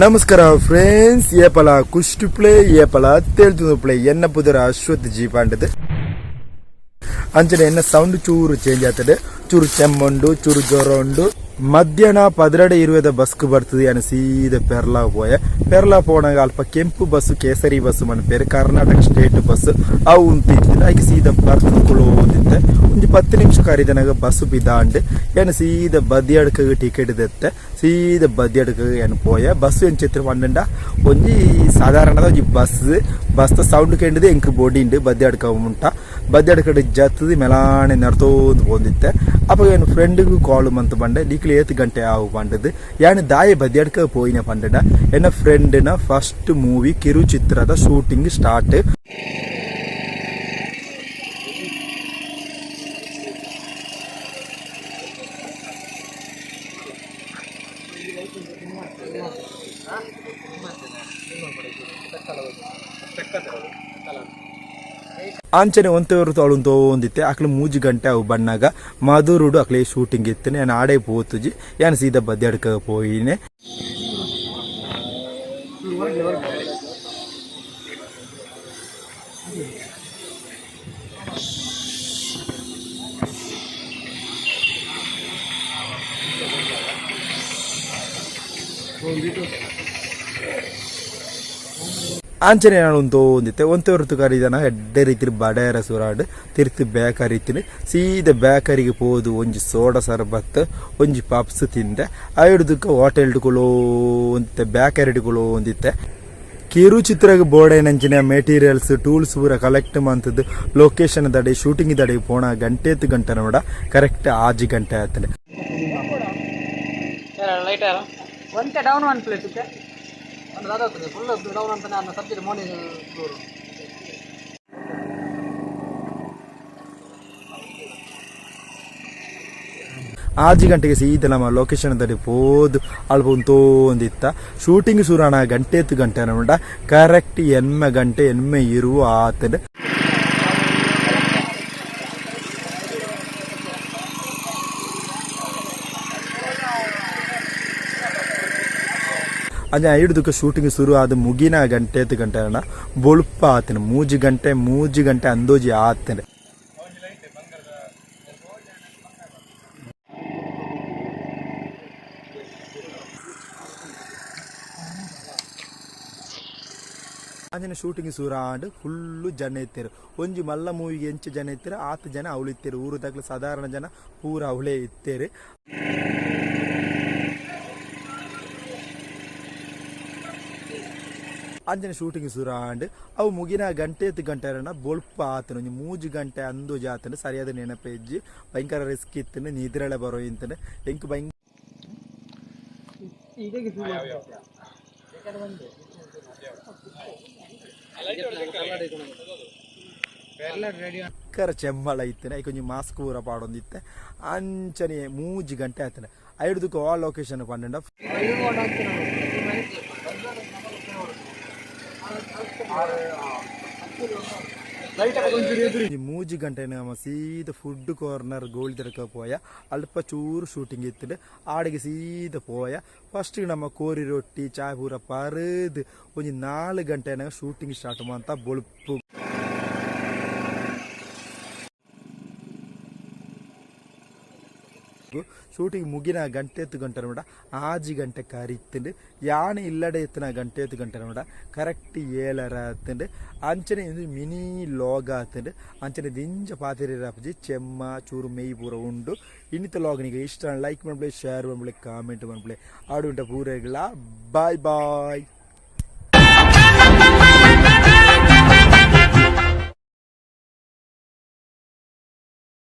ನಮಸ್ಕಾರ ಫ್ರೆಂಡ್ಸ್, ಏಪಲ ಕುಷ್ಟಿ ಪ್ಲೇ ಏಪಲ ತೇಳ್ತು ಪ್ಲೇ. ಎನ್ನ ಪುದರ ಅಶ್ವಥ್ ಜಿ ಪಾಂಡದು. ಅಂಚನೆ ಎನ್ನ ಸೌಂಡ್ ಚೂರು ಚೇಂಜ್ ಆಗ್ತದೆ, ಚೂರು ಚೆಮ್ಮುಂಡು, ಚೂರು ಜ್ವರ ಉಂಡು. ಮಧ್ಯಾಹ್ನ 12:20 ಬಸ್ಕ್ ಬರ್ತದೆ. ಯಾನ್ ಸೀದ ಪೆರ್ಲಾ ಪೋಯೆ. ಪೆರ್ಲಾ ಪೋನಾಗ ಅಲ್ಪ ಕೆಂಪು ಬಸ್, ಕೇಸರಿ ಬಸ್ ಮನ್ಪೇರು, ಕರ್ನಾಟಕ ಸ್ಟೇಟ್ ಬಸ್ ಅವು ಉಂತಿತ್ತು. ಐಕ್ ಸೀದ ಬರ್ತದೆ ಕುಳೋದಿತ್ತೆ. ಒಂಜಿ 10 ನಿಮಿಷ ಕರಿದನಾಗ ಬಸ್ ಬಿದಾಂಡ್. ಯಾನ್ ಸೀದ ಬದಿಯಡ್ಕ ಟಿಕೆಟ್ ದೆತ್ತೆ. ಸೀದ ಬದಿಯಡ್ಕ ಯಾನ್ ಪೋಯೆ. ಬಸ್ ಎಂಚಿತ್ರ ಪಂಡ ಒಂಜಿ ಸಾಧಾರಣದ ಒಂಜಿ ಬಸ್. ಬಸ್ ಸೌಂಡ್ ಕೇಂಡದೆ ಎಂಕ್ ಬೋಡಿಂಡು. ಬದಿಯಡ್ಕ ಮುಟ್ಟ ಬದಿಯಡ್ಕಡೆ ಜತ್ತದು ಮೆಲಾಣೆ ನಡ್ತೋಂದು ಪೋಂದಿತ್ತೆ. ಅಪ್ಪ ಏನು ಫ್ರೆಂಡ್ಗೂ ಕಾಲ್ ಮಂತ್ ಪಂಡೆ, ನಿಕ್ಲು ಏತ್ ಗಂಟೆ ಆವು ಪಂಡದು. ಯಾನ್ ದಾಯೆ ಬದಿಯಡ್ಕ ಪೋಯಿನ ಪಂಡಡ, ಎನ್ನ ಫ್ರೆಂಡ್ನ ಫಸ್ಟ್ ಮೂವಿ ಕಿರುಚಿತ್ರದ ಶೂಟಿಂಗ್ ಸ್ಟಾರ್ಟ್. ಅಂಚನೆ ಒಂತೆವರು ತೋಳುಂತೋಂದಿತ್ತೆ. ಅಕ್ಲು 3 ಗಂಟೆ ಅವು ಬಣ್ಣಾಗ ಮಧುರುಡು ಅಕ್ಲೆ ಶೂಟಿಂಗ್ ಇತ್ತನೆ. ಯಾನ್ ಆಡೆ ಪೋತುಜಿ, ಯಾನ್ ಸೀದಾ ಬದಿಯಡ್ಕ ಪೋಯಿನೆ. ಅಂಚನೆ ನಾನು ಒಂದಿತ್ತೆ ಒಂತೆ ಹೊರತು ಕರಿದನ ಎಡ್ಡೆ ರೀತಿ ಬಡೇರ ಸುರಾಡ್ ತಿರ್ತು ಬೇಕರಿ ಇತ್ತಿನ. ಸೀದ ಬೇಕರಿಗೆ ಪೋದು ಒಂಜಿ ಸೋಡಾ ಸರ್ಬತ್, ಒಂಜಿ ಪಪ್ಸ್ ತಿಂದೆ. ಐಡ್ದುಕ್ಕ ಹೋಟೆಲ್ ಒಂದಿತ್ತೆ, ಬೇಕರಿ ಒಂದಿತ್ತೆ. ಕಿರು ಚಿತ್ರಗ್ ಬೋಡೈನಂಚಿನ ಮೆಟೀರಿಯಲ್ಸ್, ಟೂಲ್ಸ್ ಪೂರ ಕಲೆಕ್ಟ್ ಮಂತದ್ದು ಲೊಕೇಶನ್ ದಡೆ, ಶೂಟಿಂಗ್ ದಡೆ ಪೋಣ ಗಂಟೆ ಗಂಟೆ ನೋಡ, ಕರೆಕ್ಟ್ 6 ಗಂಟೆ ಆತನೆ. ಲೈಟ್ ಒಂತೆ ಡೌನ್ ಒನ್ ಪ್ಲೇಟ್. ಒಂದು ಅದಾಗ್ತದೆ, ಫುಲ್ ಡೌನ್ ಅಂತಾನೆ ಅನ್ನ ಸಬ್ಜೆಕ್ಟ್ ಮಾರ್ನಿಂಗ್ ಫ್ಲೋರ್. 6 ಗಂಟೆಗೆ ಸೀದಾ ನಮ್ಮ ಲೊಕೇಶನ್ ದಡಿ ಪೋದು ಅಲ್ಪ ಒಂತೋಂದಿತ್ತ. ಶೂಟಿಂಗ್ ಶುರುಣ ಗಂಟೆ ಎತ್ತು ಗಂಟೆ ನೋಡ, ಕರೆಕ್ಟ್ 8 ಗಂಟೆ 8:20 ಆತಂಡ್. ಅಂಚ ಐಡ್ದುಕ ಶೂಟಿಂಗ್ ಶುರು ಆದ ಮುಗಿನ ಗಂಟೆ ಎತ್ತು ಗಂಟೆ ಅಣ್ಣ ಬೊಳುಪ ಆತನ 3 ಗಂಟೆ, 3 ಗಂಟೆ ಅಂದೋಜಿ ಆತನ. ಅಂಚನೆ ಶೂಟಿಂಗ್ ಶುರು ಆಂಡ್. ಫುಲ್ಲು ಜನ ಇತ್ತೇರು. ಒಂಜಿ ಮಲ್ಲ ಮೂವಿಗೆ ಎಂಚ ಜನ ಇತ್ತೇರು, ಆತ್ ಜನ ಅವಳು ಇತ್ತೇರು. ಊರು ದಾಕ್ಲ ಸಾಧಾರಣ ಜನ ಪೂರ ಅವಳೇ ಇತ್ತೇರು. ಅಂಚನೆ ಶೂಟಿಂಗ್ ಶುರು ಆಂಡ್. ಅವು ಮುಗಿನ ಗಂಟೆ ಎತ್ತು ಗಂಟೆ ಬೊಳ್ಪ ಆತನ. ಒಂಜಿ 3 ಗಂಟೆ ಅಂದೋಜಿ ಆತನ. ಸರಿಯಾದ ನೆನಪೆಜ್ಜಿ. ಭಯಂಕರ ರಿಸ್ಕ್ ಇತ್ತನೆ, ನಿದ್ರೆಳೆ ಬರೋ ಇಂತನೆ ಎಂಕ್ ಭಯಂಕರ. ಇದಕ್ಕೆ. ಭಯಂಕರ ಚೆಮ್ಮಳ ಇತ್ತನೆ. ಐಕ್ ಒಂಜಿ ಮಾಸ್ಕ್ ಪೂರ ಪಾಡೊಂದಿತ್ತೆ. ಅಂಚನೆ 3 ಗಂಟೆ ಆತನೆ. ಐಡ್ದುಕ ಆ ಲೊಕೇಶನ್ ಪಂಡ 3 ಗಂಟೆ ನಮ್ಮ ಸೀದ ಫುಡ್ ಕಾರ್ನರ್ ಗೋಳಿದಡ್ಕ ಪೋಯ. ಅಲ್ಪ ಚೂರು ಶೂಟಿಂಗ್ ಇತ್ತು, ಆಡಿಗೆ ಸೀದ ಪೋಯ. ಫಸ್ಟ್ ನಮ್ಮ ಕೋರಿ ರೊಟ್ಟಿ ಚಾಯ್ ಪೂರ ಪರದು ಒಂಜಿ 4 ಗಂಟೆ ಶೂಟಿಂಗ್ ಸ್ಟಾರ್ಟ್ ಮಂತ ಬೊಳುಪು. ಶೂಟಿಂಗ್ ಮುಗಿನ ಗಂಟೆ ಎತ್ತು ಗಂಟೆ ನೋಡ, 6 ಗಂಟೆ ಕರಿತ್ತಂಡು. ಯಾನ್ ಇಲ್ಲಡೆ ಎತ್ತಿನ ಗಂಟೆ ಎತ್ತು ಗಂಟೆ ನೋಡ, ಕರೆಕ್ಟ್ 7:30 ಆತಂಡು. ಅಂಚನೆ ಇಂದು ಮಿನಿ ಲಾಗ್ ಆತಂಡು. ಅಂಚನೆ ದಿಂಜ ಪಾತೆರಿರಾಪುಜಿ, ಚೆಮ್ಮ ಚೂರು ಮೇಯ್ ಪೂರ ಉಂಡು. ಇನ್ನಿತ ಲಾಗ್ ನಿಗೆ ಇಷ್ಟ ಲೈಕ್ ಮನ್ಪುಲೆ, ಶೇರ್ ಮನ್ಪುಲೆ, ಕಾಮೆಂಟ್ ಮನ್ಪುಲೆ. ಆಡು ಉಂಟ ಪೂರೆಗಳ ಬಾಯ್ ಬಾಯ್.